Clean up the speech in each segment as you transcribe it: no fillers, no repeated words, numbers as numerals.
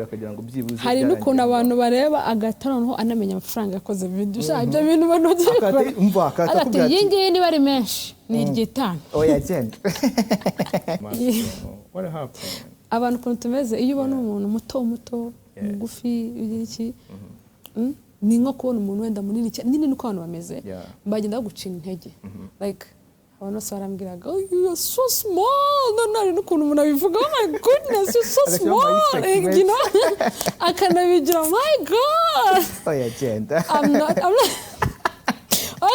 Akakwihorera akagira ngo byibuze Hari n'ukuntu byarangiye. abantu bareba agahita noneho anamenya amafaranga yakoze video. Sha, ibyo bintu ubona ugiye Umva, akahita ati akubwira iyi ati ngiyi niba ari menshi ni iry'itanu. Oya, genda. What happened? Abantu ukuntu tumeze, iyo ubona umuntu muto muto, mugufi, ugira iki, ni nko kubona umuntu wenda munini cyane nyine, niko abantu bameze. Bagenda bagucira intege. Like, abantu bose barambwiraga, "Oh, you are so small." None hari n'ukuntu umuntu abivuga, "Oh my goodness, you're so Agashyiraho small." respect. Akanabigira, "My God." Oya, genda. I'm not.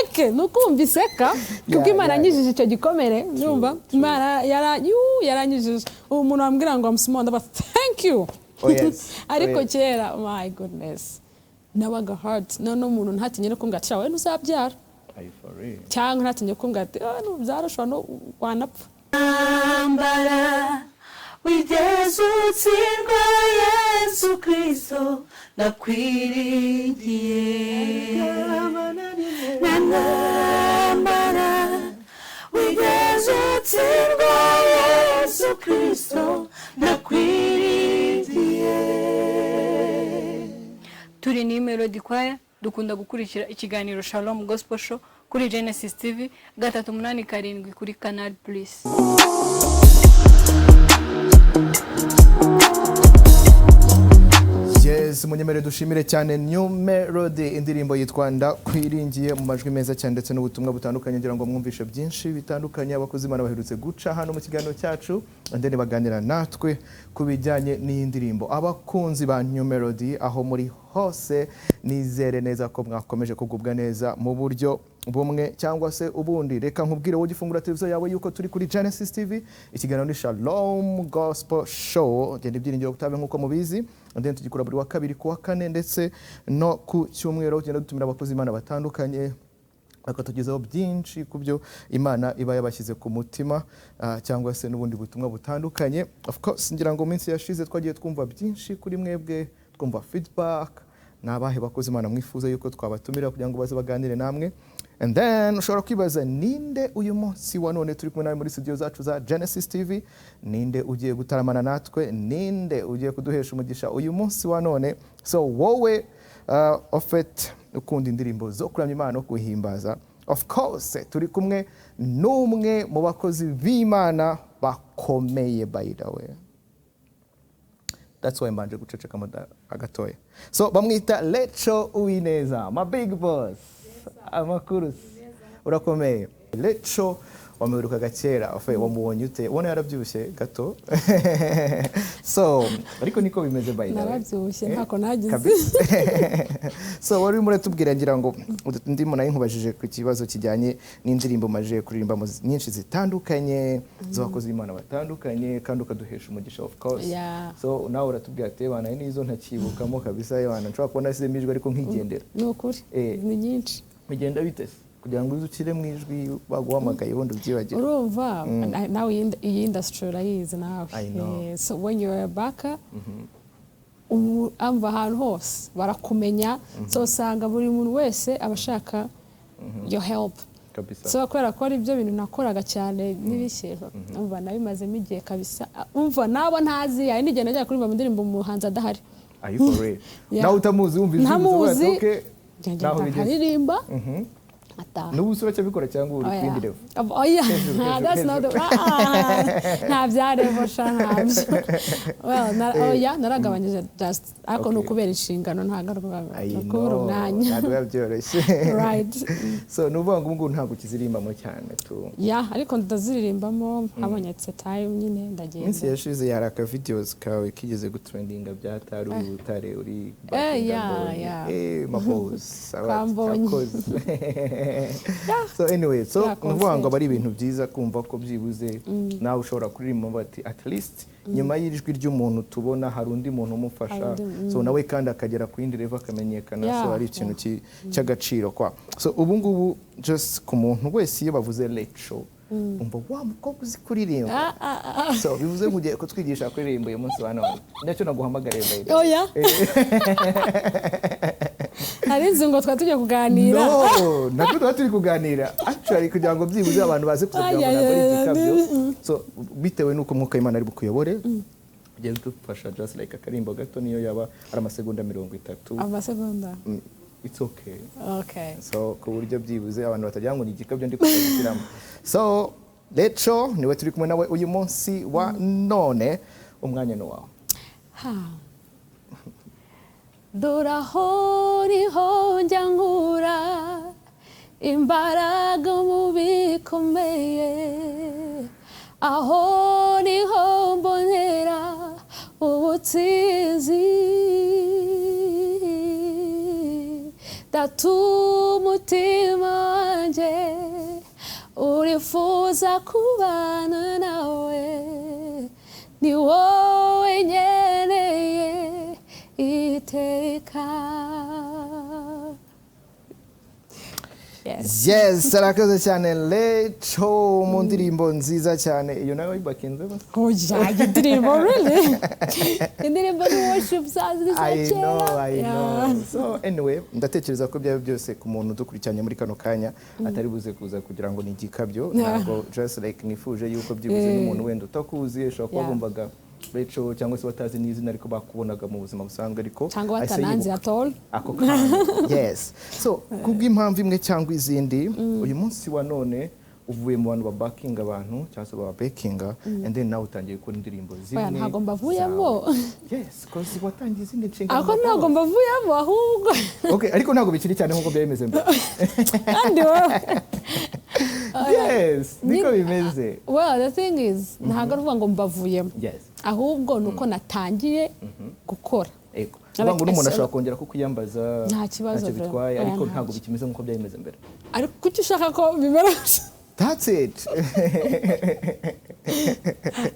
Okay, ni ukumva iseka kuko Imana yanyijije icyo gikomere. Urumva, Imana yaranyijije. Ubu umuntu wambwira ngo I'm small, ndaba "Thank you." Oh, yes. Ariko Oh, yes. kera, my goodness, nabaga hard. None umuntu ntatinye no kumbwira ati "Wowe ntuzabyara." Are you for real? Cyangwa ntatinye kumbwira ati "Ah, nubyara ushobora no wanapfa." Ntambara wigeze utsindwa, Yesu Kristo ndakwiringiye. Nta ntambara wigeze utsindwa, Yesu Kristo ndakwiringiye. Turi ni Melody Choir, dukunda gukurikira ikiganiro Shalom Gospel Show kuri Genesis TV 387 kuri Canal Plus. Yes, munyemere dushimire cyane New Melody, indirimbo yitwa "Ndakwiringiye" mu majwi meza cyane ndetse n'ubutumwa butandukanye. Ngira ngo mwumvishe byinshi bitandukanye. Abakozi Imana baherutse guca hano mu kiganiro cyacu and then baganira natwe ku bijyanye n'iyi ndirimbo. Abakunzi ba New Melody aho muri hose, nizere neza ko mwakomeje kugubwa neza mu buryo bumwe cyangwa se ubundi. Reka nkubwire wowe ugifungura televiziyo yawe yuko turi kuri Genesis TV, ikiganiro ni Shalom Gospel Show. Genda ibyiringiro kutabe nk'uko mubizi, and then tugikora buri wa kabiri, ku wa kane ndetse no ku cyumweru. Tugenda dutumira abakozi Imana batandukanye bakatugezaho byinshi ku byo Imana iba yabashyize ku mutima, cyangwa se n'ubundi butumwa butandukanye. Of course, ngira ngo mu minsi yashize twagiye twumva byinshi kuri mwebwe, twumva feedback. Ni abahe bakozi Imana mwifuza yuko twabatumira kugira ngo baze baganire namwe? And then ushobora kwibaza, ninde uyu munsi wa none turi kumwe nawe muri studio zacu za Genesis TV? Ninde ugiye gutaramana natwe? Ninde ugiye kuduhesha umugisha uyu munsi wa none? So wowe ofet ukunda indirimbo zo kuramya Imana no guhimbaza, of course turi kumwe n'umwe mu bakozi b'Imana bakomeye. By the way, that's why mbanje guceceka agatoya. So bamwita Lecho Uwineza, my big boss. Amakuru? Urakomeye, Lecho? Wamuherukaga kera. Ofe, wamubonye ute? Ubona yarabyibushye gato. So ariko niko bimeze, by the way. Narabyibushye, ntako nagize. Kabisa. So wari urimo uratubwira, ngira ngo ndimo nayo nkubajije ku kibazo kijyanye n'indirimbo maje kuririmba nyinshi zitandukanye z'abakozi b'Imana batandukanye, kandi ukaduhesha umugisha, of course. So nawe uratubwira ati "Bana, n'izo ntakibukamo kabisa, bana, nshobora kubona nashyizemo ijwi ariko nkigendera." Ni ukuri. Ni nyinshi. Bigenda bite se kugira ngo uze ukire mu ijwi, baguhamagaye ubundi ubyibagire? Urumva, nawe iyi industry urayizi nawe. I know. So when you're a backer, ubu amba ahantu hose barakumenya. So usanga buri muntu wese aba ashaka your help. So kubera ko ari ibyo bintu nakoraga cyane n'ibiki, umva, nabimazemo igihe kabisa. Umva, nabo ntazi, hari n'igihe najyaga kuririmba mu ndirimbo umuhanzi adahari. Are you for real? Yeah. Nawe utamuzi, wumva ijwi gusa, uvuga ati, Ntamuzi. "Okay, Ngenda naho bigeze." nkaririmba, ataha. N'ubu se uracyabikora cyangwa uri ku Oya. yindi level? Oya, Hejuru, hejuru, that's not the, nta bya level sha, ntabyo. Well, oya, naragabanyije just, ariko ni ukubera inshingano, ntabwo ari I ukubura know, umwanya. Ntabwo biba byoroshye. So ni ukuvuga ngo ubu ngubu ntabwo ukizirimbamo cyane tu? Yeah, ariko ndaziririmbamo habonetse time nyine, ndagenda. Iminsi yashize hari aka videos kawe kigeze gutrendinga byatari ubutare uri Yeah. Eh, my boss. Kwa Mbonyi. So anyway, so Yeah, ni ukuvuga ngo concert. aba ari ibintu byiza kumva ko byibuze nawe ushobora kuririmba bati at least nyuma y'ijwi ry'umuntu tubona hari undi muntu umufasha. Hari undi. So nawe kandi akagera ku yindi level, akamenyekana. So ari ikintu cy'agaciro kwa. So ubu ngubu just ku muntu wese iyo bavuze Lecho, umva wa mukobwa uzi kuririmba. Ah, ah, ah. So bivuze ngo ugiye kutwigisha kuririmba uyu munsi wa none, nacyo naguhamagariye, by the way. Oya, hari inzu ngo twari tugiye kuganira. No, nabwo tuba turi kuganira actually kugira ngo byibuze abantu baze kuza, kugira ngo ntabwo ari Ay, ay, igikabyo. ay. So bitewe n'uko Umwuka w'Imana ari bukuyobore. Ugiye kudufasha just like akarimbo gato, niyo yaba ari amasegonda 30. Amasegonda? It's okay. Okay. So ku buryo byibuze abantu batagira ngo ni igikabyo ndi gushyiramo. So Rachel niwe turi kumwe nawe uyu munsi wa none, umwanya ni wawe. Ha. Dore aho niho njya nkura imbaraga mu bikomeye, aho niho mbonera ubutsinzi. Data, umutima wanjye urifuza kubana nawe, ni wowe nkeneye iteka. Yes. Yes, arakoze cyane Rachel mu ndirimbo nziza cyane. Iyo nawe wayibakinze ba? Oya, indirimbo, really? Indirimbo ni worship zazi za I know, kera. I know. So anyway, ndatekereza ko byaba byose ku muntu udukurikiranye muri kano kanya atari buze kuza kugira ngo ni igikabyo. Ntabwo, just like nifuje yuko byibuze n'umuntu wenda utakuzi ashobora kuba bumvaga Rachel cyangwa se batazi n'izina, ariko bakubonaga mu buzima busanzwe, ariko cyangwa ahise batananzi yibuka at all. Ako kanya. Yes, so kubw'impamvu imwe cyangwa izindi, uyu munsi wa none uvuye mu bantu babakinga abantu cyangwa se bababekinga, and then nawe utangiye gukora indirimbo zimwe Oya, ntabwo mbavuyemo. zawe. Yes, 'cause watangiye izindi nshingano. Ako ntabwo mbavuyemo ahubwo. Okay, ariko ntabwo bikiri cyane nk'uko byari bimeze mbere. Kandi wowe. Yes, niko bimeze. Well, the thing is, ntabwo ari ukuvuga ngo mbavuyemo, ahubwo ni uko natangiye gukora. Ego, uvuga ngo n'umuntu ashobora kongera kukwiyambaza. Nta kibazo ntacyo bro. bitwaye. Oya, Ariko ntacyo. ntabwo bikimeze nk'uko byari bimeze mbere. Ariko kuki ushaka ko bimera gutya? That's it.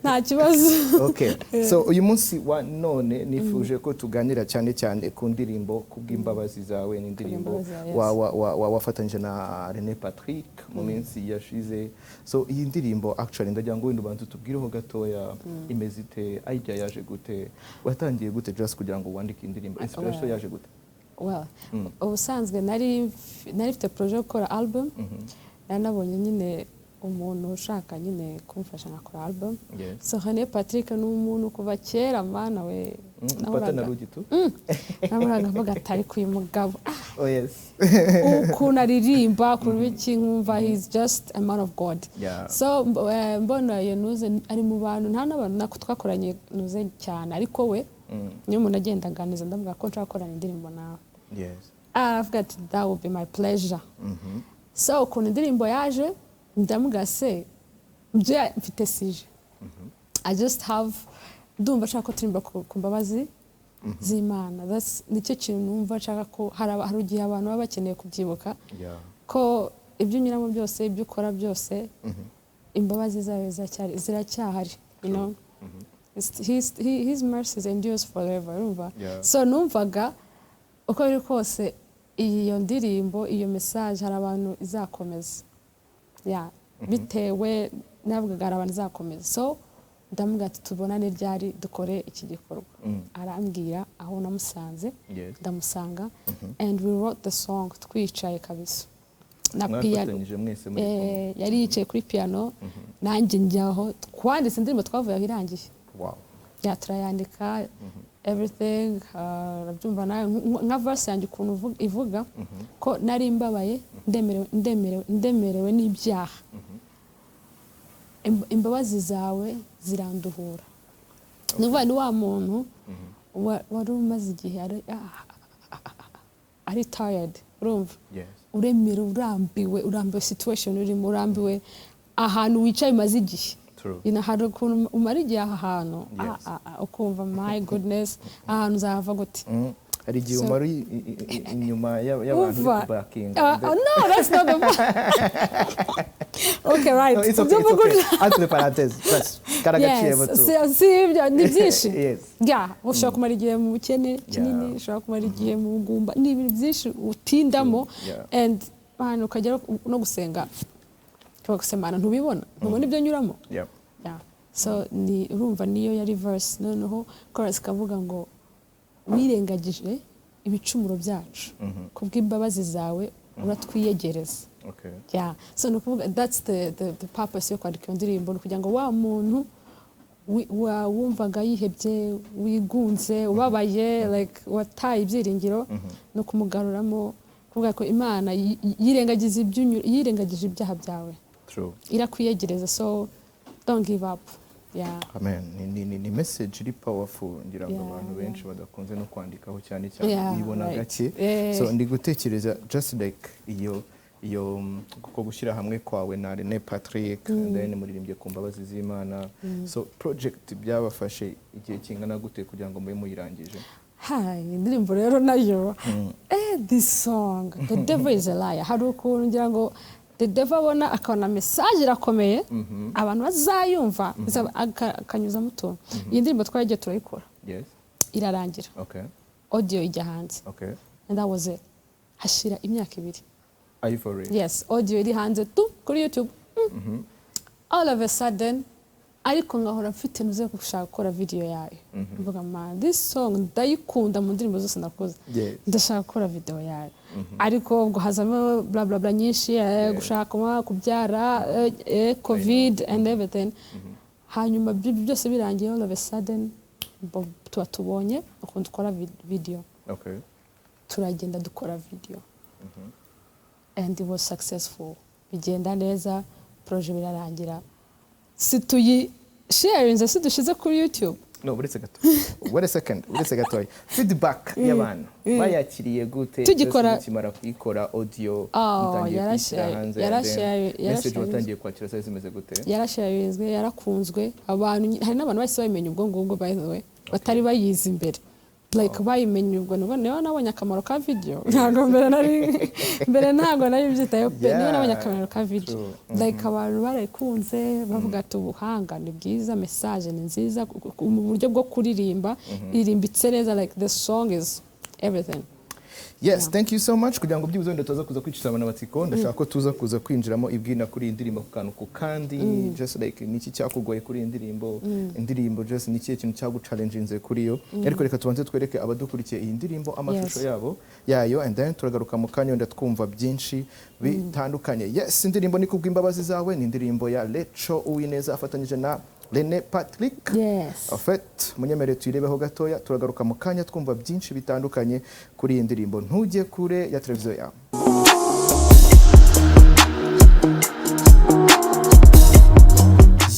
Nta kibazo. Okay, so uyu munsi wa none nifuje ko tuganira cyane cyane ku ndirimbo Kubw'imbabazi zawe. Ni indirimbo Kubw'imbabazi zawe, yes. wafatanyije na René Patrick mu minsi yashize. So iyi ndirimbo actually ndagira ngo wenda ubanze utubwireho gatoya, imeze ite, idea yaje gute, watangiye gute just kugira ngo wandike indirimbo, inspiration yaje gute? Well, ubusanzwe nari mfite projet yo gukora album. Nari nabonye nyine umuntu ushaka nyine kumfasha nkakora album. So René Patrick ni umuntu kuva kera, mana we, Pata na Rugitu. Nahoraga mvuga ati ariko uyu mugabo, ah, Oh yes. ukuntu aririmba, ukuntu iki, nkumva he's just a man of God. So mbona iyo nuze ari mu bantu, nta n'abantu nako twakoranye nuze cyane, ariko we niyo umuntu agenda aganiriza, ndavuga ko nshaka gukorana indirimbo nawe. Aravuga ati "That will be my pleasure." So ukuntu indirimbo yaje, ndamuga se ibyo mfite sujet, I just have, ndumva nshaka ko turirimba ku mbabazi z'Imana. Nicyo kintu numva nshaka ko hari igihe abantu baba bakeneye kubyibuka ko ibyo unyuramo byose, ibyo ukora byose, imbabazi zawe ziracyahari. His mercies endures forever, urumva? So numvaga uko biri kose iyo ndirimbo, iyo message, hari abantu izakomeza. Yeah, bitewe navugaga hari abantu izakomeza. So ndamubwira ati tubonane ryari dukore iki gikorwa? Arambwira aho namusanze. Ndamusanga and we wrote the song twicaye kabisa na piano. Mwafatanyije mwese muri kumwe. Yari yicaye kuri piano, nanjye njyaho, twanditse indirimbo, twavuye aho irangiye. Ya, turayandika everything. Urabyumva nawe nka verse yanjye ukuntu ivuga ko nari mbabaye, ndemerewe, ndemerewe, ndemerewe n'ibyaha. Imbabazi zawe ziranduhura. Ni ukuvuga ni wa muntu wari umaze igihe ari tired, urumva? Yes. Uremerewe, urambiwe, urambiwe situation urimo, urambiwe ahantu wicaye umaze igihe. Hari ukuntu umara igihe aha hantu, ukumva my goodness, ahantu uzahava gute? Hari igihe So- umara inyuma y'abantu uri Uva. kubakinga. Oh, no, that's not the okay, right. No, it's okay, it's okay. Entre parenthèses, basi karagaciyemo tu. Si ibyo, ni byinshi. Yeah, ushobora kumara igihe mu bukene kinini, ushobora kumara igihe mu bugumba, ni ibintu byinshi utindamo. And ahantu ukagera no gusenga ukagusemana, ntubibona, ntubona ibyo nyuramo. Yeah. So ni urumva niyo yari verse, noneho chorus ikavuga ngo wirengagije ibicumuro byacu, kubw'imbabazi zawe uratwiyegereza. Yeah. So ni ukuvuga that's the purpose yo kwandika iyo ndirimbo, ni ukugira ngo wa muntu Wumvaga yihebye, wigunze, ubabaye, like wataye ibyiringiro, no kumugaruramo, kuvuga ko Imana yirengagije ibyaha byawe, True. irakwiyegereza. So don't give up, yeah. Amen. Ni message iri powerful, ngira ngo abantu benshi badakunze no kwandikaho cyane cyane, uyibona gake. So ndi gutekereza just like iyo kuko gushyira hamwe kwawe na Rene Patrick and then muririmbye ku mbabazi z'Imana, so project byabafashe igihe kingana gute kugira ngo mube muyirangije? Hi, indirimbo rero nayo, this song, the devil is a liar. Hari ukuntu ngira ngo the devil abona, akabona message irakomeye, abantu bazayumva, akanyuzamo utuntu. Iyi ndirimbo twaragiye turayikora, irarangira, audio ijya hanze, and that was it. Hashira imyaka 2. Are you for real? Yes, audio iri hanze tu kuri YouTube. All of a sudden, ariko nkahora mfite nuze gushaka gukora video yayo, mvuga: "Man, this song ndayikunda mu ndirimbo zose nakoze, ndashaka gukora video yayo." Ariko ubwo hazamo bla bla bla nyinshi, gushaka, kubyara, COVID and everything. Hanyuma ibyo byose birangiye, all of a sudden tuba tubonye ukuntu dukora video. Turagenda dukora video and it was successful, bigenda neza, projet birarangira. Si tuyi sharinze, si dushyize kuri YouTube? No, uretse gato, wait a second, uretse gatoya, feedback y'abantu bayakiriye gute? Tugikora- Just mukimara kuyikora audio, Oh, mutangiye kuyishyira hanze, and then message watangiye kwakira zari zimeze gute? Yarasharinzwe, yarakunzwe. Abantu, hari n'abantu bahise babimenya ubwo ngubwo, by the way, batari bayizi imbere, like bayimenye ubwo. Nibwo niba nabonye akamaro ka video. Ntabwo mbere nari, mbere ntabwo nari mbyitayeho pe. Niba nabonye akamaro ka video, like abantu barayikunze, bavuga ati ubuhanga ni bwiza, message ni nziza, mu buryo bwo kuririmba iririmbitse neza, like the song is everything. Yes, thank you so much. Kugira ngo byibuze wenda tuza kuza kwicisha abantu amatsiko, ndashaka ko tuza kuza kwinjiramo ibwina kuri iyi ndirimbo ku kantu ku kandi. Just like niki cyakugoye kuri iyi ndirimbo, indirimbo just ni ikihe kintu cyaguchallenginze kuri yo? Ariko reka tubanze twereke abadukurikiye iyi ndirimbo amashusho yabo yayo, and then turagaruka mu kanya wenda twumva byinshi bitandukanye. Yes, indirimbo ni Kubw'imbabazi zawe, ni indirimbo ya Leco Uwineza afatanyije na Rene Patrick. En fait, munyemerere tuyirebeho gatoya, turagaruka mu kanya twumva byinshi bitandukanye kuri iyi ndirimbo. Ntujye kure ya televiziyo yawe.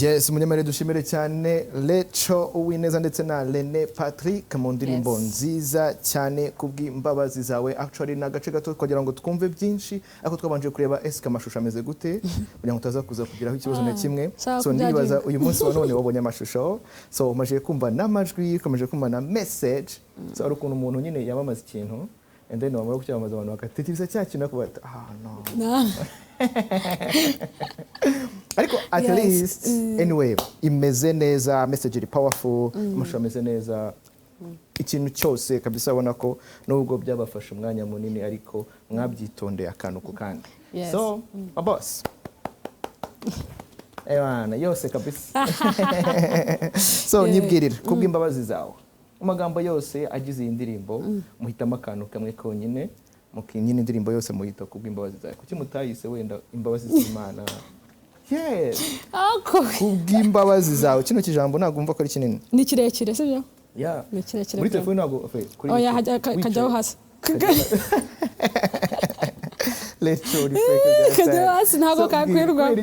Yes, munyemerere dushimire cyane Leco Uwineza ndetse na Rene Patrick mu ndirimbo nziza cyane Kubw'imbabazi zawe. Actually ni agace gato kugira ngo twumve byinshi, ariko twabanje kureba eske amashusho ameze gute, kugira ngo utaza kuza kugiraho ikibazo na kimwe. Sawa, So ndibaza kubyagirwa. uyu munsi wa none wabonye amashusho, so umaze kumva n'amajwi, ukomeje kumva na message. So hari ukuntu umuntu nyine yamamaza ikintu, and then wamara kucyamamaza abantu bagatekereza cya kintu, bakavuga bati: "Ah, no." Ariko at least anyway imeze neza, message iri powerful, amashusho ameze neza, ikintu cyose kabisa. Ubona ko nubwo byabafashe umwanya munini, ariko mwabyitondeye akantu ku kandi. So my boss, ebana yose kabisa. So nyibwirira, Kubw'imbabazi zawe, amagambo yose agize iyi ndirimbo, muhitamo akantu kamwe konyine, mukinyina indirimbo yose muyita Kubw'imbabazi zawe. Kuki mutayise wenda Imbabazi z'Imana? Yes. Ako. Kubw'imbabazi zawe, kino kijambo ntabwo wumva ko ari kinini? Ni kirekire, sibyo? Yeah. Ni kirekire Muri pe. telefone ntabwo, okay, kuri Oya, YouTube. kajyaho Wicaye. hasi. Let's uri fake. Kajyaho hasi, ntabwo kakwirwa.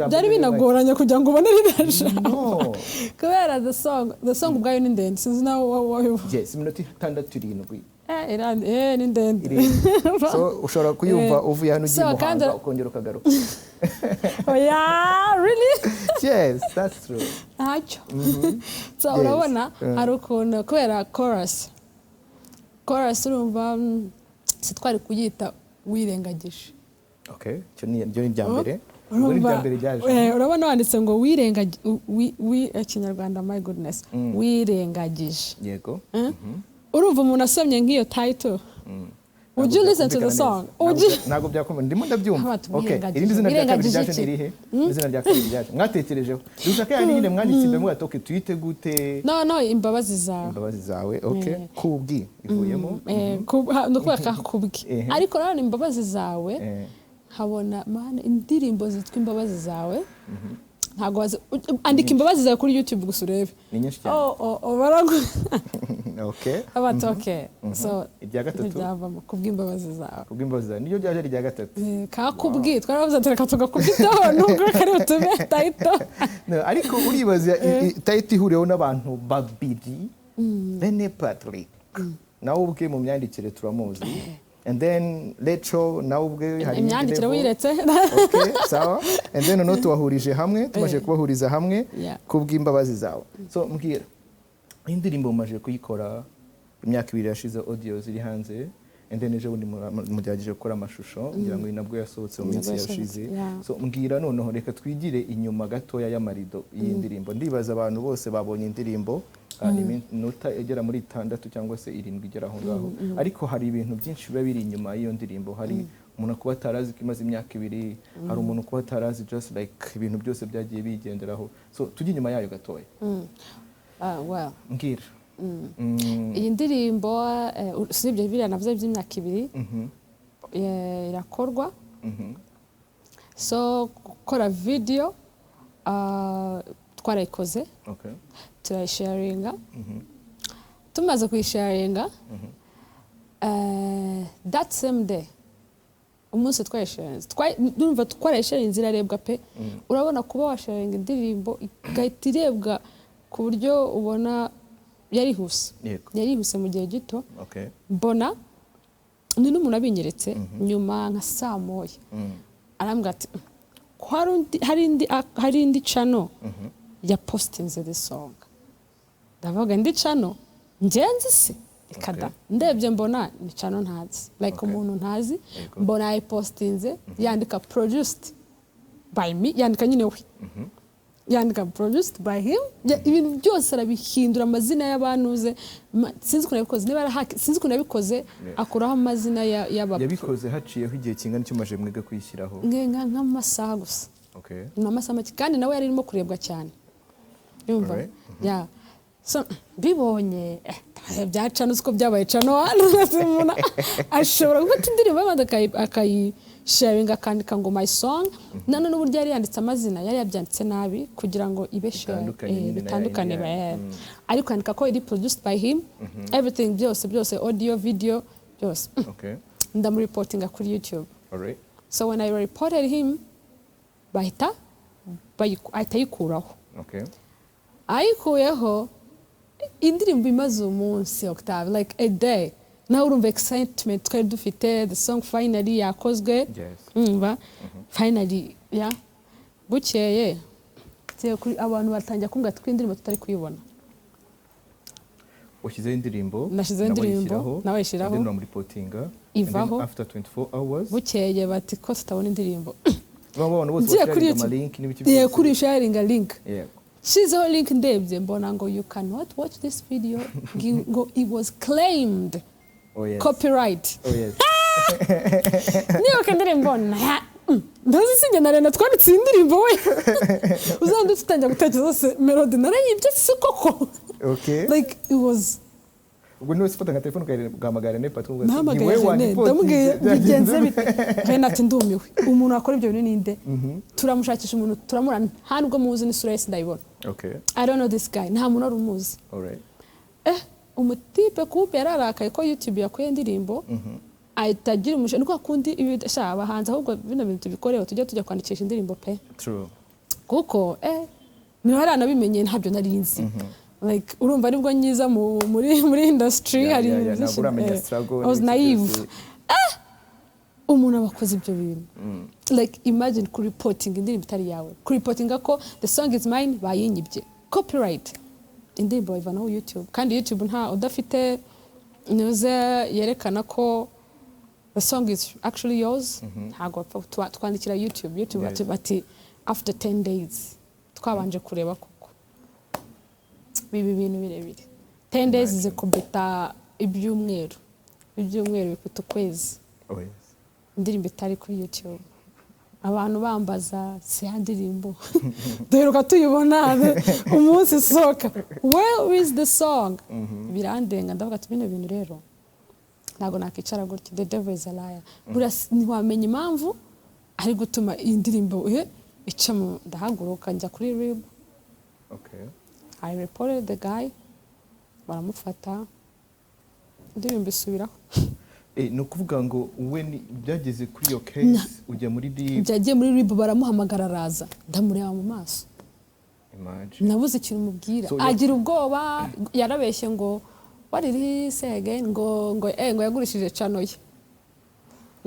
Byari binagoranye kugira ngo ubone ririya jambo, No. kubera the song ubwayo ni ndende. Sinzi nawe wabibona. Yes, iminota 6, 7. Ni ndende. 7. So ushobora kuyumva uvuye hano ugiye So, kandi- Muhanga, ukongera ukagaruka. Oya, really? Yes, that's true. Ntacyo. So urabona hari ukuntu, kubera chorus urumva, si twari kuyita Wirengagije? Okay, icyo ni ryo ni irya mbere. Ubwo ni irya mbere ryaje. Urabona wanditse ngo wirengagije, Ikinyarwanda, my goodness, wirengagije. Yego. Urumva umuntu asomye nk'iyo title, would you listen to the song? Would you? Ntabwo byakomeye, ndimo ndabyumva. Haba Okay, wirengagije. irindi zina rya kabiri Wirengagije ryaje iki? ni irihe? Izina rya kabiri ryaje mwatekerejeho, dushaka yandi nyine mwanditse imbere, muvuga ati: "Okay, tuyite gute?" No, Imbabazi zawe. Imbabazi zawe, okay, kubwi ivuyemo. Ni ukuvuga kakubwi. Ariko nanone Imbabazi zawe, nkabona mana, indirimbo zitwa Imbabazi zawe Ntabwo wazi, andika "Imbabazi zawe" kuri YouTube gusa urebe. Ni nyinshi cyane. Oh, baragu abati, okay, so Irya gatatu? Ntibyavamo "Kubw'imbabazi zawe". "Kubw'imbabazi zawe" niryo ryaje ari irya gatatu. Kakubwi twaravuze ati reka tugakubitaho nubwo kari butume title. No, ariko uribaza title ihuriweho n'abantu babiri, Rene Patrick nawe ubwe mu myandikire turamuzi, and then Rachel nawe ubwe hari iyindi Imyandikire level. Wiretse. Okay, sawa, and then noneho tubahurije hamwe, tumaze kubahuriza hamwe, "Kubw'imbabazi zawe". So mbwira, indirimbo mumaze kuyikora imyaka 2 yashize, audio ziri hanze, and then ejo bundi mugerageje gukora amashusho, ngira ngo iyi nabwo yasohotse mu minsi Nabwo yasohotse, yashize. Yeah. So mbwira noneho, reka twigire inyuma gatoya y'amarido y'iyi ndirimbo. Ndibaza abantu bose babonye indirimbo, ni iminota igera muri 6 cyangwa se 7 igera aho ngaho, ariko hari ibintu byinshi biba biri inyuma y'iyo ndirimbo. Hari umuntu kuba atarazi ko imaze imyaka 2, hari umuntu kuba atarazi just like ibintu byose byagiye bigenderaho. So tujye inyuma yayo gatoya. Ah, well. Mbwira. Iyi ndirimbo, usibye biriya navuze by'imyaka 2, irakorwa. So gukora video, twarayikoze, turayisharinga. Tumaze kuyisharinga, that same day, umunsi twayisharinze, ndumva twarayisharinze irarebwa pe. Urabona kuba washaringa indirimbo igahita irebwa ku buryo ubona yarihuse, yarihuse mu gihe gito. Mbona ni n'umuntu abinyeretse nyuma nka saa 1, arambwira ati: "Ko hari indi channel ya postinze the song." Ndavuga, "Indi channel ngenzi se ikada?" Ndebye mbona ni channel ntazi, like umuntu ntazi. Mbona yayipostinze, yandika "produced by me", yandika nyine we, yandika "produced by him". Ibintu byose arabihindura, amazina y'abantuze. Sinzi ukuntu yabikoze, niba yarahaki, sinzi ukuntu yabikoze, akuraho amazina y'aba. Yabikoze haciyeho igihe kingana icyo maje mwiga kuyishyiraho? Nk'amasaha gusa. Ni amasaha make, kandi nawe yari arimo kurebwa cyane, yumva. Yeah. So bibonye, bya channel siko byabaye channel umuntu ashobora gufata indirimbo y'abandi akayisharinga, akandika ngo "my song". None n'uburyo yari yanditse amazina, yari yabyanditse nabi kugira ngo ibe share, Bitandukanye nyine na bitandukane. yindi. Ariko yandika ko iri produced by him, everything, byose byose, audio, video, byose. Ndamuripotinga kuri YouTube. So when I reported him, bahita ahita ayikuraho. Ayikuyeho, indirimbo imaze umunsi, Octave, like a day. Nawe urumva excitement twari dufite, the song finally yakozwe. Umva, finally, yeah. Bukeye tugiye abantu batangira kumbwira ati ko indirimbo tutari kuyibona. Washyizeho indirimbo? Nashyizeho nawe indirimbo, ayishyiraho, nawe ayishyiraho. and then uramuripotinga, and then Ivaho. after 24 hours Bukeye bati ko tutabona indirimbo. Baba abantu bose Ngiye kuri basharinga YouTube. amalink n'ibiki Yeah, byose. kuri sharinga link, nshyizeho link, ndebye mbona ngo "You cannot watch this video", ngo it was claimed, copyright. Nibuka indirimbo ndazi sinjye na Rena twanditse iyi ndirimbo. We uzaba utangira gutekereza se Melody narayibye se koko? Like it was Ubwo niwe ufata nka telefone ugahamagara Rene Patrick ugavuga ati, Nahamagaye "Ni wowe Rene, wandipotinze, ndamubwiye byagenze bigenze bite?" Rene ati: "Ndumiwe, umuntu wakora ibyo bintu ninde?" Turamushakisha umuntu, turamura, nta nubwo muzi, n'isura ye sindayibona. I don't know this guy, nta muntu wari umuzi. Umutipe kupe yararakaye ko YouTube yakuye indirimbo, ahita agira umushinga. Ni kwa kundi ibi sha abahanzi, ahubwo bino bintu tubikoreho, tujya kwandikisha indirimbo pe. True. Kuko niba yaranabimenye, ntabyo nari nzi. Like urumva nibwo nyiza muri industry, hari ibintu byinshi. Ntabwo uramenya struggle I was n'ibiki naive. byose. Umuntu aba akoze ibyo bintu, like imagine kuripotinga indirimbo itari yawe, kuripotinga ko the song is mine, bayinyibye, copyright, indirimbo bayivanaho YouTube, kandi YouTube nta udafite news yerekana ko the song is actually yours, ntabwo bapfa twandikira YouTube. YouTube bati after 10 days twabanje kureba koko biba ibintu birebire. 10 days zikubita ibyumweru, ibyumweru bikubita ukwezi, indirimbo itari kuri YouTube. Abantu bambaza si ya ndirimbo duheruka tuyibona umunsi isohoka, where is the song? Birandenga, ndavuga ati bino bintu rero ntabwo nakwicara gutya, the devil is a liar. Buriya ntiwamenya impamvu ari gutuma iyi ndirimbo Ica ndahaguruka njya kuri RIB. I reported the guy, baramufata, indirimbo isubiraho. Ni ukuvuga ngo we byageze kuri iyo case, ujya muri RIB? Byagiye muri RIB, baramuhamagara, araza, ndamureba mu maso. Imagine. Nabuze ikintu mubwira. So agira ubwoba, yarabeshye ngo, what did he say again? Ngo yagurishije channel ye,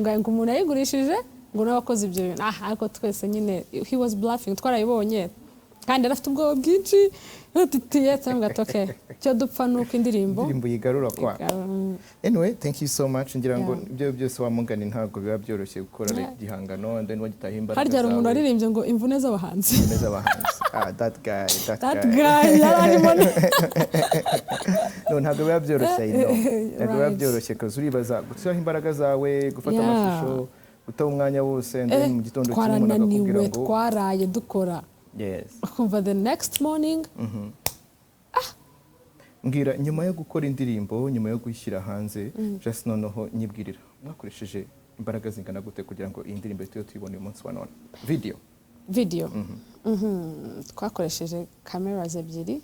ngo umuntu yayigurishije, ngo n'abakoze ibyo bintu. Ah, ariko twese nyine he was bluffing, twarayibonye, kandi yari afite ubwoba bwinshi, titiye cyangwa ati okay, icyo dupfa ni uko indirimbo Indirimbo yigarura kwa. Anyway, thank you so much. Ngira ngo ibyo byose wamugani ntabwo biba byoroshye gukora igihangano and then wagitaha imbaraga Harya hari umuntu zawe. waririmbye ngo imvune z'abahanzi. Imvune z'abahanzi. Ah, that guy, that, That guy. guy yari arimo. No, ntabwo biba byoroshye, I know. Ntabwo biba byoroshye, kazi uribaza gushyiraho imbaraga zawe, gufata amashusho, gutaha umwanya wose, and then mu gitondo kimwe umuntu akakubwira Twarananiwe, ngo twaraye dukora, ukumva the next morning. Mbwira, nyuma yo gukora indirimbo, nyuma yo gushyira hanze, just noneho nyibwirira, mwakoresheje imbaraga zingana gute kugira ngo iyi ndirimbo tujye tuyibona uyu munsi wa none, video? Video. Twakoresheje cameras ebyiri.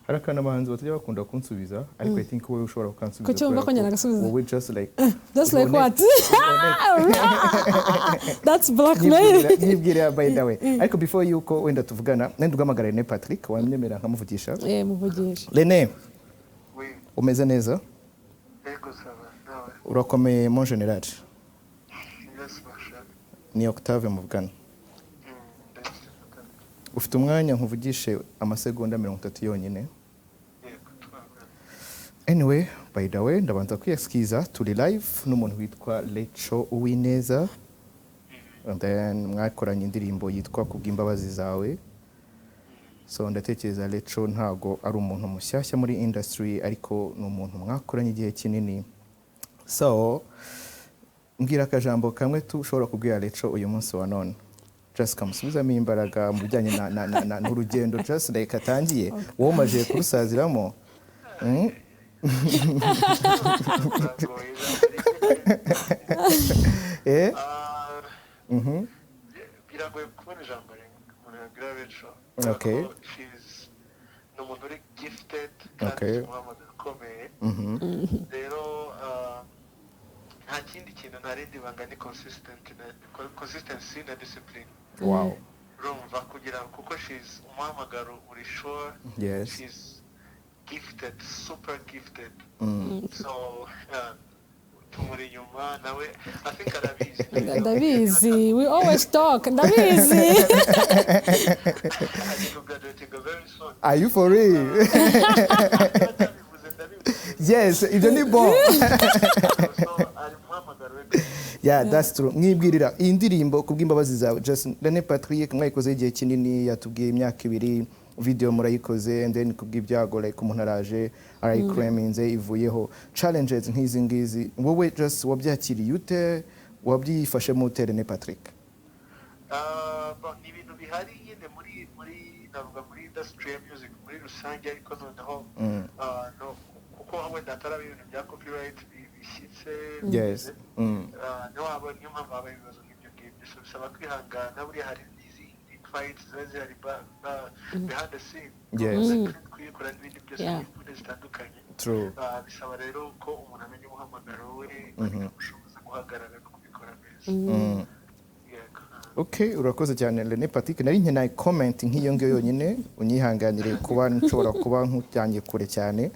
Hari akantu abahanzi batajya bakunda kunsubiza, ariko I think wowe ushobora kukansubiza Kuki wumva kubera ko njye nagasubiza? Wowe just like Just like honest. What? That's blackmail. Nyibwirira, by the way. Ariko before yuko wenda tuvugana, nenda ugamagara Rene Patrick, wamyemerera nkamuvugisha? Eh, muvugisha. Rene. Oui, Umeze neza? Yego, ça va, nawe? Urakomeye, mon général? Yes, Marshal. Ni Octave muvugana. Ndetse. Ufite umwanya nkuvugishe amasegonda 30 yonyine? Yego, twavugana. Anyway, by the way, ndabanza kwiyexcusa, turi live n'umuntu witwa Lecho Uwineza, and then mwakoranye indirimbo yitwa Kubw'imbabazi Zawe. So ndatekereza Lecho ntago ari umuntu mushyashya muri industry, ariko ni umuntu mwakoranye igihe kinini. So mbwira akajambo kamwe tu ushobora kubwira Lecho uyu munsi wa none, just kamusubizamo imbaraga mu bijyanye na n'urugendo just like atangiye, wowe umaze kurusaziramo. Biragoye, ijambo rimwe. Eh? Ah, biragoye kubona ijambo rimwe umuntu yabwira Rachel. Ko ni umuntu uri gifted kandi umuhamagaro ukomeye. Rero nta kindi kintu, nta rindi banga, ni consistent na consistency na discipline. Urumva, kugira kuko she's umuhamagaro uri sure. She's gifted, super gifted. So tumuri inyuma, nawe I think arabizi. Ndabizi, we always talk, ndabizi. Agiye graduating very soon. Are you for real? Ndabivuze, ndabivuze. Yes, ibyo ni bon. So ari umuhamagaro we. Yeah, that's true. Mwibwirira iyi ndirimbo Kubw'imbabazi Zawe, just Rene Patrick, mwayikoze igihe kinini, yatubwiye imyaka 2, video murayikoze, and then kubw'ibyago like umuntu araje arayiclaiminze, ivuyeho. Challenges nk'izi ngizi, wowe just wabyakiriye ute, wabyifashemo ute, Rene Patrick? Ah, bon, ni ibintu bihari nyine muri navuga muri industry ya music muri rusange, ariko noneho no, kuko wenda hataraba ibintu bya copyright bishyitse. Niho haba, niyo mpamvu haba ibibazo nk'ibyo ngibyo. So bisaba kwihangana. Buriya hari n'izindi fights ziba zihari behind the scene, kuyikora n'ibindi byose, n'imvune zitandukanye. Bisaba rero ko umuntu amenya umuhamagaro we, bikamushoboza guhagarara no kubikora neza. Yego. Okay, urakoze cyane, Rene Patrick. Nari nkeneye comment nk'iyo ngiyo yonyine, unyihanganire kuba nshobora kuba nkujyanye kure cyane,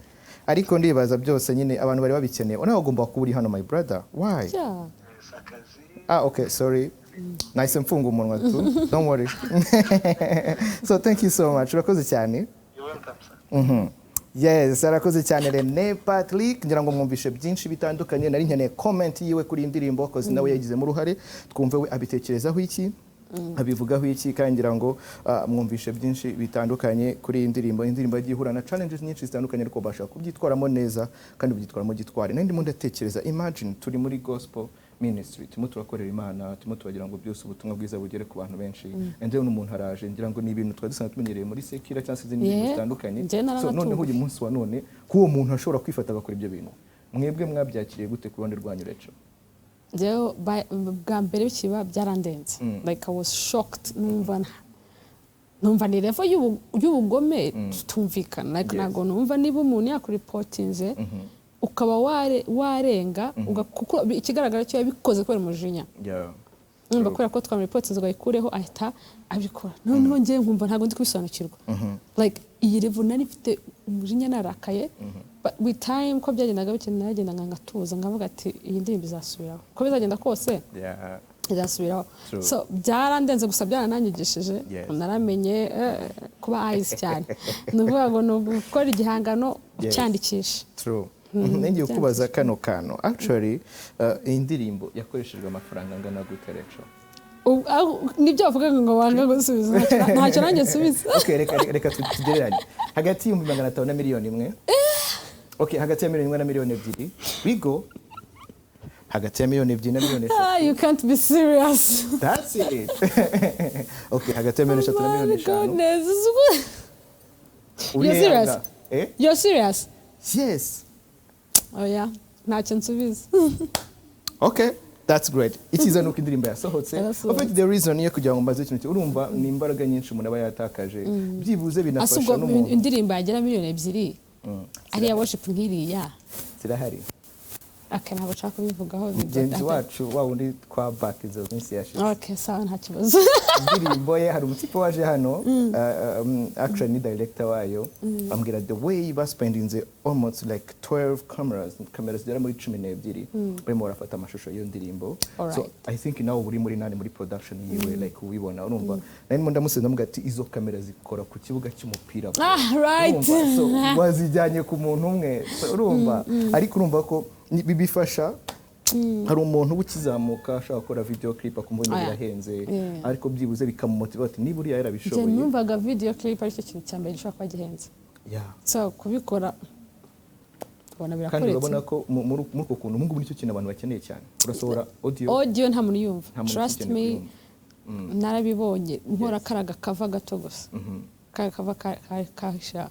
ariko ndibaza byose nyine abantu bari babikeneye. Nawe ugomba kuba uri hano, my brother. Why? Yeah. Yes, akazi. Ah, okay, sorry. Nahise mfunga umunwa tu. Don't worry. So thank you so much. Urakoze cyane. You're welcome, sir. Yes, arakoze cyane Rene Patrick. Ngira ngo mwumvishe byinshi bitandukanye. Nari nkeneye comment yiwe kuri iyi ndirimbo, cause nawe yagizemo uruhare. Twumve we abitekerezaho iki, abivugaho iki, kandi ngira ngo mwumvishe byinshi bitandukanye kuri iyi ndirimbo. Indirimbo yagiye ihura na challenges nyinshi zitandukanye, ariko babasha kubyitwaramo neza kandi byitwaramo gitwari. Nari ndimo ndatekereza, imagine turi muri gospel ministry, turimo turakorera Imana, turimo turagira ngo byose ubutumwa bwiza bugere ku bantu benshi, and then umuntu araje. Ngira ngo ni ibintu twari dusanzwe tumenyereye muri secular cyangwa se izindi ndirimbo zitandukanye. Njye So naranatunguwe. noneho uyu munsi wa none ko uwo muntu ashobora kwifata agakora ibyo bintu, mwebwe mwabyakiriye gute ku ruhande rwanyu, Rachel? Njyewe bwa mbere bikiba byarandenze. Like, I was shocked. Numva ni level y'ubugome tutumvikana. Like, ntabwo numva niba umuntu yakureportinze ukaba warenga kuko ikigaragara cyo yabikoze kubera umujinya. Numva kubera ko twamureportinze ngo ayikureho, ahita abikora. Noneho njyewe nkumva ntabwo ndi kubisobanukirwa, like, iyi level nari mfite umujinya, narakaye. But with time, ko byagendaga bikenda, naragendaga ngatuza, nkavuga ati iyi ndirimbo izasubiraho uko bizagenda kose, izasubiraho. True. So byarandenze, gusa byarananyigishije. Naramenye kuba ayizi cyane, ni ukuvuga ngo ni ugukora igihangano ucyandikisha. True. Ngiye kubaza kano kantu actually, iyi ndirimbo yakoreshejwe amafaranga angana gute, Rachel? Nibyo bavuga ngo wanga gusubiza, ntacyo nanjye nsubiza. Okay, reka tugereranye hagati y'500,000 na 1 miliyoni. Okay, hagati ya 1 miliyoni na 2 miliyoni wigo, hagati ya 2 miliyoni na 3 miliyoni. Ah, you can't be serious. That's it. Okay, hagati ya 3 miliyoni na My 5 miliyoni. goodness. You're serious? Eh? You're serious? Yes. Oya, ntacyo nsubiza. Okay, that's great. Icyiza ni uko indirimbo yasohotse. Yarasohotse. In fact, the reason yo kugira ngo mbaze ikintu, urumva ni imbaraga nyinshi umuntu aba yatakaje, byibuze Ase binafasha ubwo n'umuntu. indirimbo yagera 2 miliyoni ariya worship nk'iriya? Zirahari. Okay, ntabwo nshaka kubivugaho. Mugenzi wacu wa wundi twa back izo minsi yashize, Okay, sawa, nta kibazo. indirimbo ye, hari umutipe waje hano, actually ni director wayo, ambwira the way baspendinze almost like 12 cameras, kamera zigera muri 12, barimo barafata amashusho y'iyo ndirimbo. So I think nawe uri muri nani, muri production yiwe, like ubibona, urumva nari ndimo ndamusubiza, ndamubwira ati izo kamera zikora ku kibuga cy'umupira, bro. Ah, right. Urumva? So wazijyanye ku muntu umwe. So, urumva, ariko urumva ko bifasha. Hari umuntu uba ukizamuka ashaka gukora video clip, akumva wenda Oya. birahenze, ariko byibuze bikamumotiva ati niba uriya Njye yarabishoboye. numvaga video clip aricyo kintu cya mbere gishobora kuba gihenze. So kubikora ubona Kandi birakoretse. urabona ko muri uko kuntu ubu ngubu nicyo kintu abantu bakeneye cyane, urasohora audio. Audio nta muntu uyumva. Nta muntu Trust ukeneye me, kuyumva. narabibonye nkora karaga kava gato gusa, karaga kava kahisha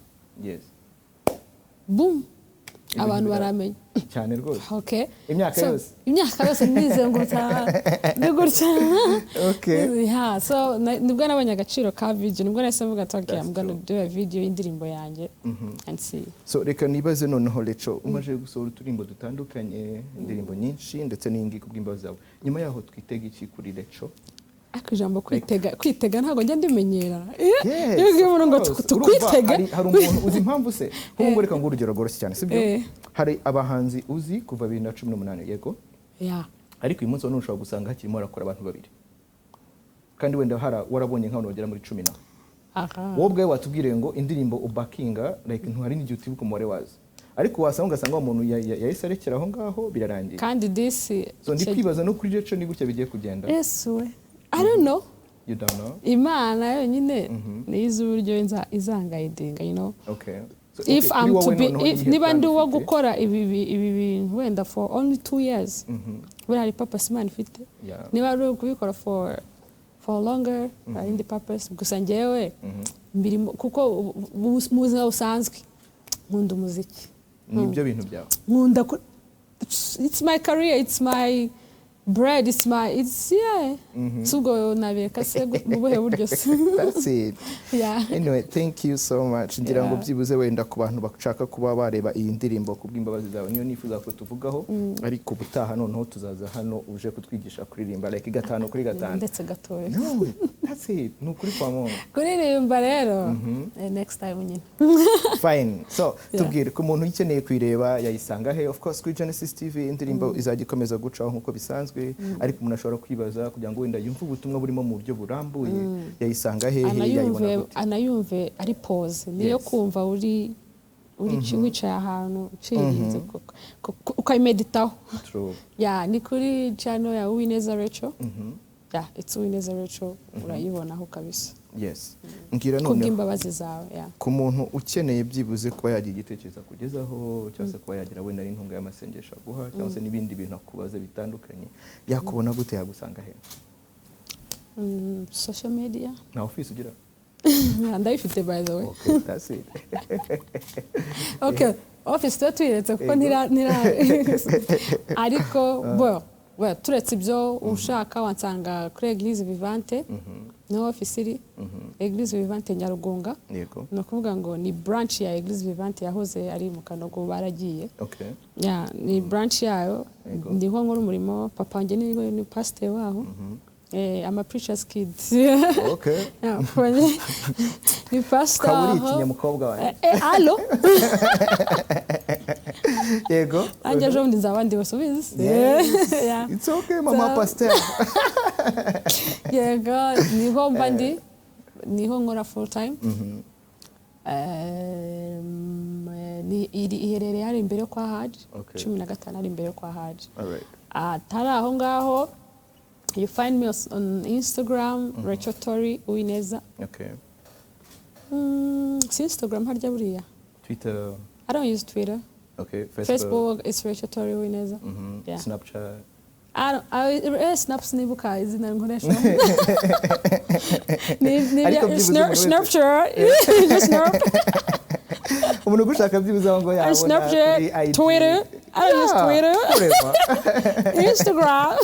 boom, Ibintu abantu baramenya. Cyane rwose. Okay. Imyaka So, yose. Imyaka yose nizengurutsa ndi gutya. Yeah, so nibwo nabonye agaciro ka video, nibwo nahise mvuga ati okay, That's I'm gonna true. do a video y'indirimbo yanjye and see. So reka nibaze noneho, Rachel, umaze gusohora uturimbo dutandukanye, indirimbo nyinshi, ndetse n'iyingiyi kubw'imbabazi zawe, nyuma yaho twitega iki kuri Rachel? Ariko ijambo kwitega, kwitega ntabwo njya ndimenyera. Yes, Iyo ubwiye umuntu ngo of course. tukwitege. Urumva, hari umuntu uzi impamvu se? Nk'ubu ngubu reka nguhe urugero rworoshye cyane, sibyo? Eh. Hari abahanzi uzi kuva 2018, yego? Yeah. Ariko uyu munsi wa none ushobora gusanga hakirimo harakora abantu babiri, kandi wenda warabonye nk'abantu bagera muri cumi na. Wowe ubwawe watubwiriye ngo indirimbo ubakinga, like, ntuhari n'igihe utibuka umubare wazo, ariko wasanga ugasanga wa muntu yahise arekera aho ngaho, birarangiye. Kandi disi. So ndi kwibaza no kuri Rachel ni gutya bigiye kugenda? Yesu we, I don't know. You don't know? Imana yonyine niyo izi uburyo izanguidinga. Okay. So, If okay, kuri I'm to wowe be noneho if niyihe niba plan ndi uwo ufite? gukora ibi bintu wenda for only 2 years, buriya hari purpose Imana ifite. Niba ari ukubikora for longer, hari indi purpose. Gusa njyewe mbirimo kuko mu buzima busanzwe nkunda umuziki. Nibyo bintu byawe. Nkunda it's my career, it's my bread, it's my, it's, yeah. Si ubwo nabireka se mu buhe buryo se? That's it. Yeah. Anyway, thank you so much. Ngira ngo byibuze wenda ku bantu bashaka kuba bareba iyi ndirimbo kubw'imbabazi zawe, niyo nifuza ko tuvugaho, ariko ubutaha noneho tuzaza hano uje kutwigisha kuririmba, like 5 kuri 5. Ndetse gatoya. No, that's it, ni ukuri kwa Mungu. Kuririmba rero, next time nyine. Fine. So tubwire, ku muntu ukeneye kuyireba yayisanga he? Of course kuri Genesis TV indirimbo izajya ikomeza gucaho nk'uko bisanzwe, ariko umuntu ashobora kwibaza kugira ngo wenda yumve ubutumwa burimo mu buryo burambuye, yayisanga hehe, yayibona Anayumve gute? Anayumve ari pause, niyo kumva uri wicaye ahantu ucirinze, ukayimeditaho. True. Yeah, ni kuri channel ya Uwineza Rachel. Yeah, it's Uwineza Rachel, urayibonaho kabisa. Yes, mbwira noneho. Kubw'imbabazi zawe, yeah. Ku muntu ukeneye byibuze kuba yagira igitekerezo akugezaho, cyangwa se kuba yagira wenda n'inkunga y'amasengesho aguha, cyangwa se n'ibindi bintu akubaza bitandukanye, yakubona gute, yagusanga he? Social media. Nta office ugira? Ndayifite, by the way. Okay, that's it. Okay, office tuba tuyiretse kuko Yego. ntira ariko bo Well, turetse ibyo, ushaka wansanga kuri Eglise Vivante, niho ofisi iri, Eglise Vivante Nyarugunga. Ni ukuvuga ngo ni branch ya Eglise Vivante yahoze ari mu Kanogo, baragiye. Yeah, ni branch yayo. Niho nkora umurimo. Papa wanjye ni pasiteri waho. I'm a preacher's kid. Yeah, papa wanjye ni pastor Ukaba uri waho. Ikinyamukobwa wanjye. Alo. Nanjye ejo bundi nzaba ndi basubize. Yes. Yeah. It's okay, mama pasteur. Yego, niho mba ndi, niho nkora full time. Iherereye hari imbere yo kwa Haji. 15 ari imbere yo kwa Haji. Atari aho ngaho, you find me on Instagram, Rachel Tori Uwineza. Si Instagram harya buriya? Twitter. I don't use Twitter. Okay, Facebook. Facebook, it's Rachel Tori Uwineza. Yeah. Snapchat. I don't, Snaps nibuka izina nkoresha. Ni Ariko byibuze umuntu wese- Snapchat. Just Snap. Umuntu ugushaka byibuze aho ngo yabona Snapchat, kuri IG. Twitter. I don't use Yeah, Twitter. Kureba. Instagram.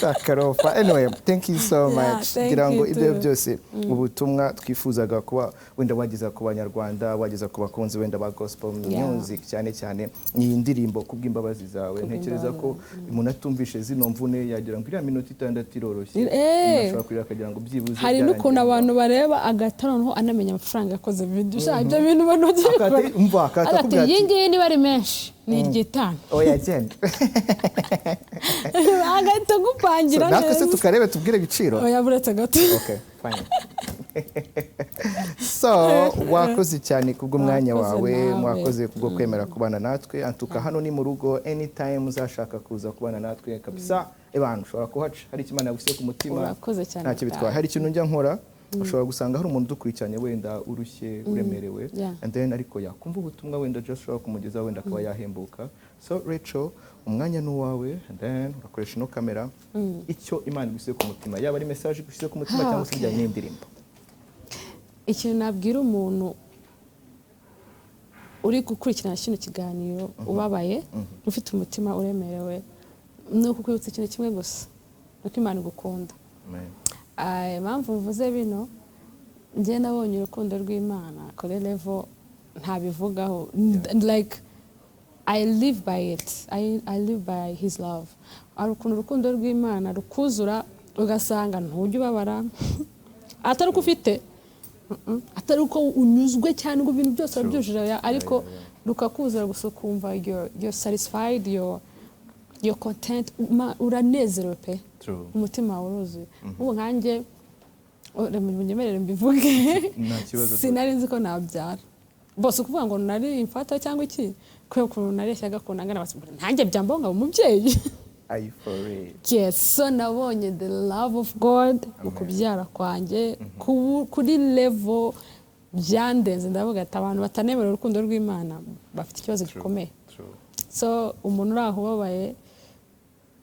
Takarofa. Anyway, thank you so Yeah, much. thank Ngira ngo you ibyo too. byose ubutumwa twifuzaga kuba wenda wageza ku Banyarwanda, wageza ku bakunzi wenda ba gospel music, cyane cyane iyi ndirimbo Kubw'imbabazi zawe. Ntekereza ko umuntu atumvishe zino mvune yagira ngo iriya minota 6 iroroshye. Umuntu ashobora kurira akagira ngo byibuze Hari n'ukuntu byarangiye. Abantu bareba agahita noneho anamenya amafaranga yakoze video. Sha, ibyo bintu abantu bagiye gukora. Umva, akahita Ati akubwira iyi ati ngiyi niba ari menshi ni iry'itanu. Oya, genda. Agahita agupangira So, natwe se neza. Tukarebe tubwire ibiciro. Oya, buretse gato. Okay, fine. So, wakoze cyane kubw'umwanya Wakoze wawe, nawe. mwakoze kubwo kwemera kubana natwe. Antuka hano ni mu rugo, anytime uzashaka kuza kubana natwe kabisa. Ebana, ushobora kuhaca hari icyo Imana yagushyize ku mutima. Urakoze cyane, Ntacyo bitwaye. Hari ikintu njya nkora, ushobora gusanga hari umuntu udukurikiranye wenda urushye, uremerewe, and then ariko yakumva ubutumwa wenda just ushobora kumugezaho, wenda akaba yahembuka. So Rachel, umwanya ni uwawe, and then urakoresha ino kamera. Icyo Imana igushyize ku mutima, yaba ari message igushyize ku mutima cyangwa se bijyanye n'indirimbo. Ikintu nabwira umuntu uri gukurikirana kino kiganiro ubabaye, ufite umutima uremerewe, ni ukukwibutsa ikintu kimwe gusa, ni uko Imana igukunda. Amen. Impamvu mvuze bino, njye nabonye urukundo rw'Imana kuri level ntabivugaho. Like, I live by it. I live by his love. Hari ukuntu urukundo rw'Imana rukuzura, ugasanga ntujya ubabara, atari uko ufite, atari uko unyuzwe cyane ngo ibintu byose urabyujuje, oya, ariko rukakuzura gusa ukumva you're satisfied, you're content, uranezerewe pe. True. Umutima wawe uruzuye. Ubu nkanjye, oh, reka munyemerere mbivuge. Nta kibazo. Sinari nzi ko nabyara bose, ukuvuga ngo nari imfata cyangwa iki, kubera ukuntu nareshyaga, ukuntu angana, basi ntanjye byambaho nkaba umubyeyi? Are you for real? Yes. So nabonye the love of God mu kubyara kwanjye kuri level byandenze. Ndavuga ati abantu batanemera urukundo rw'Imana bafite ikibazo gikomeye. True. So umuntu uri aho ubabaye,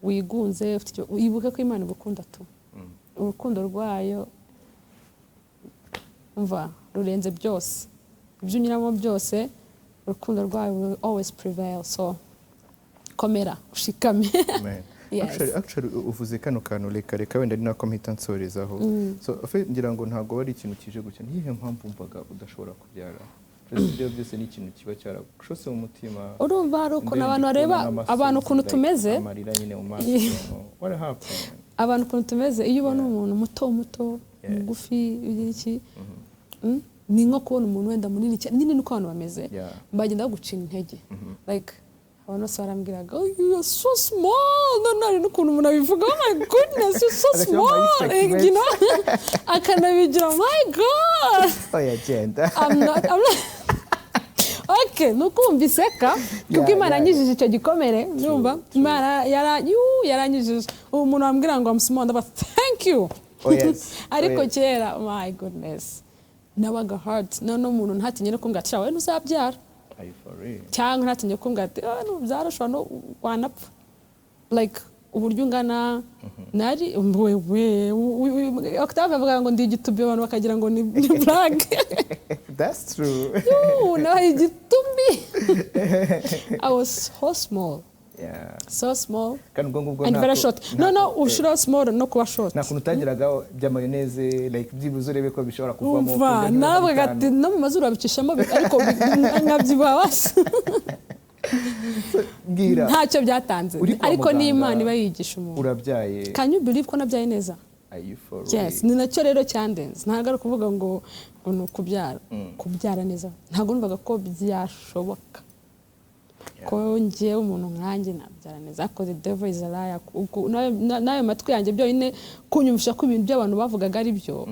wigunze, ufite ibuke ko Imana igukunda tu. Urukundo rwayo, umva, rurenze byose ibyo unyuramo byose. Urukundo rwayo will always prevail. So komera, ushikame. Amen. Yes. Actually, uvuze kano kantu, reka wenda ari nako mpita nsorezaho. So ngira ngo ntabwo ari ikintu kije gutya. Niyihe mpamvu wumvaga udashobora kubyara? Perezida, ibyo byose ni ikintu kiba cyaragushose mu mutima. Urumva hari ukuntu Then abantu ndi bareba kubona n'amasozi, abantu ukuntu like, tumeze. Amarira nyine mu maso. What happened? Abantu ukuntu tumeze, iyo ubona umuntu muto muto, mugufi, ugira iki, ni nko kubona umuntu wenda munini cyane nyine, niko abantu bameze. Bagenda bagucira intege. Like, abantu bose barambwiraga, "Oh, you are so small." None hari n'ukuntu umuntu abivuga, "Oh my goodness, you're so Agashyiraho small." ama Akanabigira, "My God." Oya, genda. I'm not. Okay, ni ukumva iseka kuko Imana yanyijije icyo gikomere. Nyumva, Imana yaranyijije. Ubu umuntu wambwira ngo I'm small, ndaba thank you. Oh, yes. Ariko Oh, yes. kera, my goodness, nabaga hurt. None umuntu ntatinye no kumbwira ati wowe ntuzabyara. Are you for real? Cyangwa ntatinye kumbwira ati ah, nubyara ushobora no wanapfa, like uburyo ungana. Nari wewe Octave avuga ngo ndi igitubi, abantu bakagira ngo ni blague. That's true. Nabaye igitumbi. I was so small. So small Kandi ubwo ngubwo and very short. No, ushiraho small no kuba short. Nta kuntu utagiraga bya mayonnaise, like byibuze urebe ko bishobora kuvamo. Umva, kurya nk'ibiro naravugaga 5. ati no mu mazuru babicishamo, ariko nkabyibuha basi. Mbwira. Ntacyo byatanze. Uri kwa Ariko muganga, n'Imana iba yigisha umuntu. Urabyaye. Can you believe ko nabyaye neza? Are you for Yes. real? Ni nacyo rero cyandenze. Ntabwo ari ukuvuga ngo ni ukubyara, kubyara neza ntabwo numvaga ko byashoboka ko ngewe umuntu nkanjye nabyara neza, ariko the devil is a liar. N'ayo matwi yanjye byonyine kunyumvisha ko ibintu by'abantu bavugaga ari byo,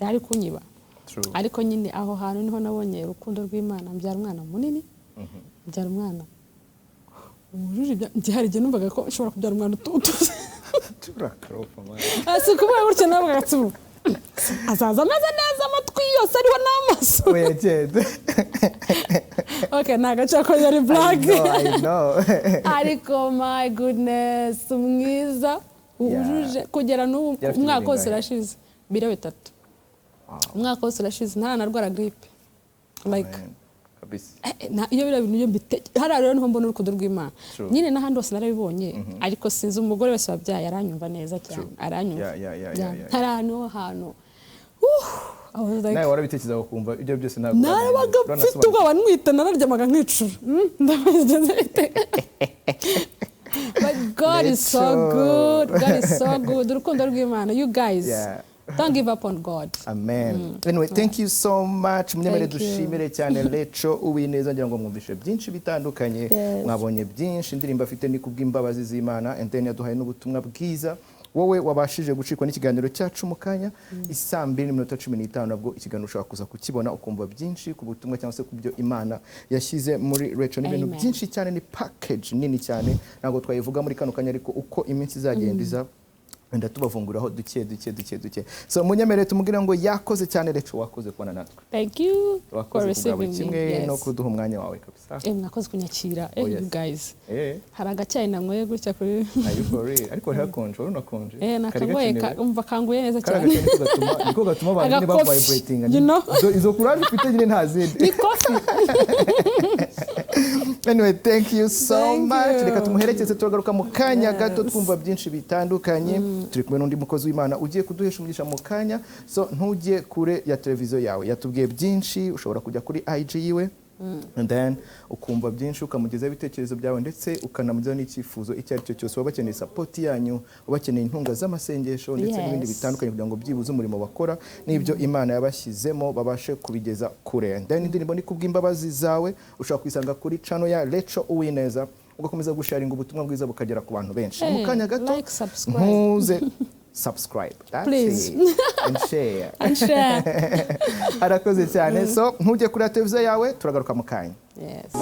yari kunyiba. True. Ariko nyine aho hantu niho nabonye urukundo rw'Imana. Mbyara umwana munini, mbyara umwana wujuje njye hari igihe numvaga ko nshobora kubyara umwana utuze. Turakropa, man. Si ukuvuga gutyo, navugaga ati ubu azaza ameze neza, amatwi yose ariho n'amaso. Oya, genda. Okay, ni agace ko yari blague. I know, I know. Ariko my goodness, mwiza wujuje kugera n'ubu. Yari afite Umwaka wose ibiro bingahe? urashize, biro 3. Umwaka wose urashize ntaranarwara grippe, like Man, kabisa. Iyo biriya bintu iyo hariya rero niho mbona urukundo rw'Imana. True. Nyine n'ahandi hose narabibonye, ariko sinzi, umugore wese wabyaye aranyumva neza cyane, aranyumva. Yeah. Hariya niho hantu, I was like, Nawe warabitekerezaga ukumva ibyo byose ntabwo narabaga mfite ubwoba, ntwite nararyamaga nkicura. Ndabigenza bite? But God is so Rachel. good. God is so good. Urukundo rw'Imana, you guys, don't give up on God. Amen. Anyway, thank you so much. Munyemere Thank you. dushimire cyane Rachel Uwineza. Ngira ngo mwumvishe byinshi bitandukanye. Yes. Mwabonye byinshi. Indirimbo afite ni kubw'imbabazi z'Imana, and then yaduhaye n'ubutumwa bwiza. Wowe wabashije gucikwa n'ikiganiro cyacu mu kanya, isaa 2:15 nabwo ikiganiro ushobora kuza kukibona, ukumva byinshi ku butumwa cyangwa se ku byo Imana yashyize muri Rachel. Ni ibintu Amen. byinshi cyane, ni package nini cyane, ntabwo twayivuga muri kano kanya, ariko uko iminsi izagenda iza wenda tubavunguraho duke duke duke duke. So munyemere tumubwire ngo yakoze cyane. Rachel, wakoze kubana natwe. Thank you for Wakoze kubwa buri receiving me. kimwe no Yes. kuduha umwanya wawe kabisa. Mwakoze kunyakira. Oh, yes. You guys, hari agacyayi nanyweye gutya kuri Are you for real? Ariko hakonje, wari unakonje. Eh, nakanyweye Kari gakenewe. umva kanguye neza Kariya cyane. gacyayi niko gatuma abantu nyine Agakofi, bavibratinga. you know? Izo courage ufite nyine nta zindi. Ni coffee. Anyway, thank you so Thank much. you. Reka tumuherekeze, turagaruka mu kanya gato twumva byinshi bitandukanye. Turi kumwe n'undi mukozi w'Imana ugiye kuduhesha umugisha mu kanya, so ntujye kure ya televiziyo yawe. Yatubwiye byinshi, ushobora kujya kuri IG yiwe and then ukumva byinshi, ukamugezaho ibitekerezo byawe, ndetse ukanamugezaho n'icyifuzo icyo ari cyo cyose. Baba bakeneye support yanyu, baba bakeneye inkunga z'amasengesho ndetse n'ibindi bitandukanye kugira ngo byibuze umurimo bakora n'ibyo Imana yabashyizemo babashe kubigeza kure. And then indirimbo ni kubw'imbabazi zawe, ushobora kuyisanga kuri channel ya Rachel Uwineza, ugakomeza gusharinga ubutumwa bwiza bukagera ku bantu benshi. Mu Hey, kanya gato like, subscribe. ntuze subscribe. That's Please. it. And share. And share. Arakoze cyane. So ntujye kuri televiziyo yawe, turagaruka mu kanya. Yes.